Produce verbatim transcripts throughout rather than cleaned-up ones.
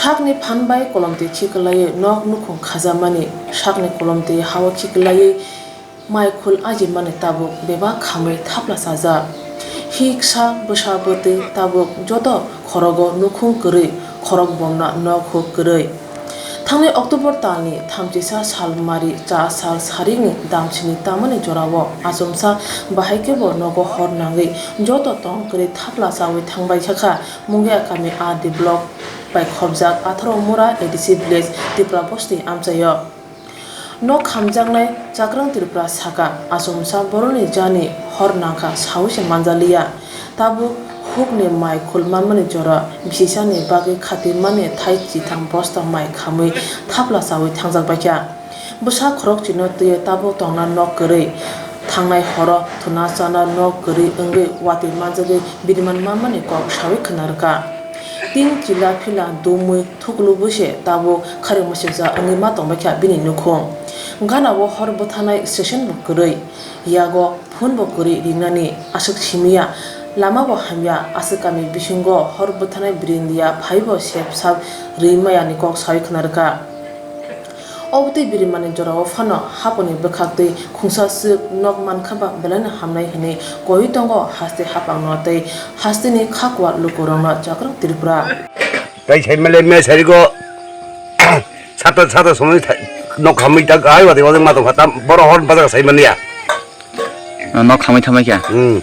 Sakni phan bai kolomtwi khiklaiwi nok nukhung khajamani, sakni kolomtwi hao khiklaiwi mai khul ajimani tabuk bebak khamwi thapla chajak. Hiksa bwsa bwtwi tabuk joto khorogo nukhung kwrwi, khorok bomna nok huk kwrwi. Thangnai October talni thamchisa sal mari cha sal saringni damsini tamani jorao achomsa bahai kebo nogo hor nangwi joto tong kwrwi thapla chawi thangbai kha kha Mungia kami R D block bai khobjak atharo Mura A D C village Tripura bosti amchaio. Nok khamjaknai Chakrang Tripura saka, achomsa boroni jani hor nangkha sawi se manjaliya. Tabuk hukni mai khul manmani jora bisisani bagwi khatimani thai chitham bosta mai khamwi thapla chawi thangjak baikha. Bwsa khorokchino twiwi tabuk tongna nok kwrwi, thangnai horo thuna chana nok kwrwi wngwi watwi manjagwi biriman manmani kok sawi khna rwkha. Tin chila phila dumwi thuklubu se tabuk kharwi muchukjak wngwi ma tongbaikha bini nukhung. Ganao hor bwthanai station bo kwrwi, yago phone bo kwrwi ringnani aswk simiya, lama bo hamya, aswk kami bisingo hor bwthanai birindiya phaibo sep sak rwi mayani kok sawi khna rwkha. Obotwi birimani jorao phano haponi bwkhaktwi khungsa swk nok mankha ba belaino hamnai hwnwi koiwi tongo haste haphangno tei hasteni khakuwa lukurokno Chakrang Tripura. Tai sai mele me sarigo sata sata somoi thai nok hamwi ta gai wate wate ma tongkha tam boro hor bazar sai mania. Nok hamwi thamai kha. Hmm.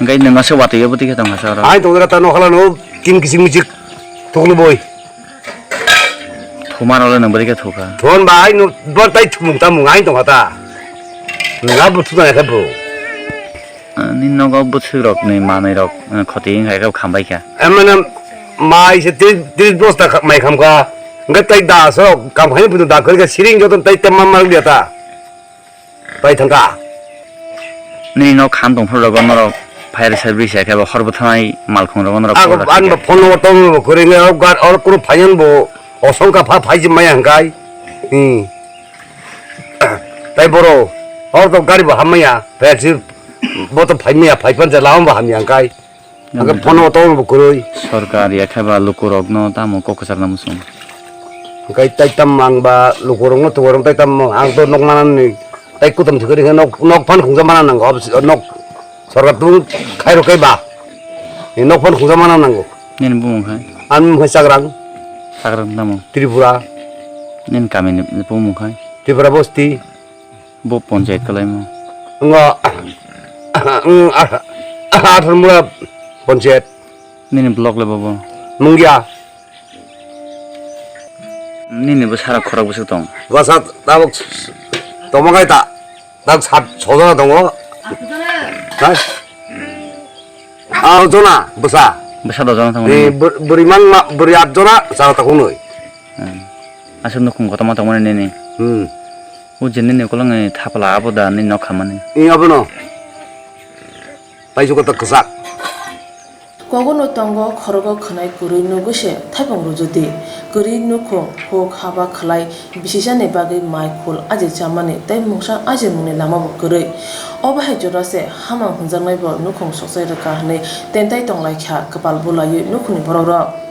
Hingke nang ase wate yo bwtwi khe tongkha sa oro. Ai tongkha ta nok hala no tin kichik michik thokno boi. Thumar ole nang bwrwi khe thukha. Thon bai no bor tai thumung tamung ai tongkha ta. Na bu thuna khe bu. Ni nogo bwswk rok ni manwi rok khoti wngkha khe khambai kha. Emene mai se tris tris bosta kha-, mai khamkha. Hingke tai da so kam khai budu da khe siring joto tai temma mar liya ta. Pai thangkha. Nini nok kham tong phuru rogo norok fire service ya khe bo hor bwthanai malkhung rogo norok. Ako call ani ba phone number tong bo kwrwi nge or gar or kunu phaiyan bo osongkha pha phai jim maya hangkai. Hmm. Tai boro or to gari bo hamya phai si bo to phai maya phai pan jala bo hamya hangkai. Hingke phone o tong bo kwrwi. Sorkar ya khe ba lukurokno tamo kok kwchakna muchung. Hingke tai tam ang ba lukurokno tukurok tai tam ang to nok manani tai kutum thikori hingke nok nok phan khungsa mana nango nok sorkar tung khairo kai ba. Ni nok phan khungsa mana nango. Nini bumung khai? Ani bumung khai Chagrang. Chagrang tamo? Tripura. Nini kami ni bumung khai? Tripura bosti. Bo ponchayat kalaimo. Ngo, athar mura ponchayat. Nini block le bobo. Mungya. Nini bo sara khorok bwswk tong. Bwsa tabuk tomogai ta. Tak sat sojona tongo. Ha? Ah, jona bwsa. Bwsa do jona tongo. Ni bwrwi man bwrwi at jona sara takunoi. Aswk nukhung kotorma tongmani nini. Hmm. O je nini ukulungni thapla abo da nini nok khamani. Ih, abono. Paisuk kotor kwchak. Kogono tongo khorogo khwnai kwrwi nugwi se thaipung rwjwdi. Kwrwi nukhung huk haba khwlai bisisani bagwi mai khul aji chamani tei mungsa ajimungni lama bo kwrwi. Obo hai jora se hamang hwnjaknai bo nukhung sokchai rwkha hwnwi tentai tonglaikha kwpal bulaiwi nukhungni borokrok.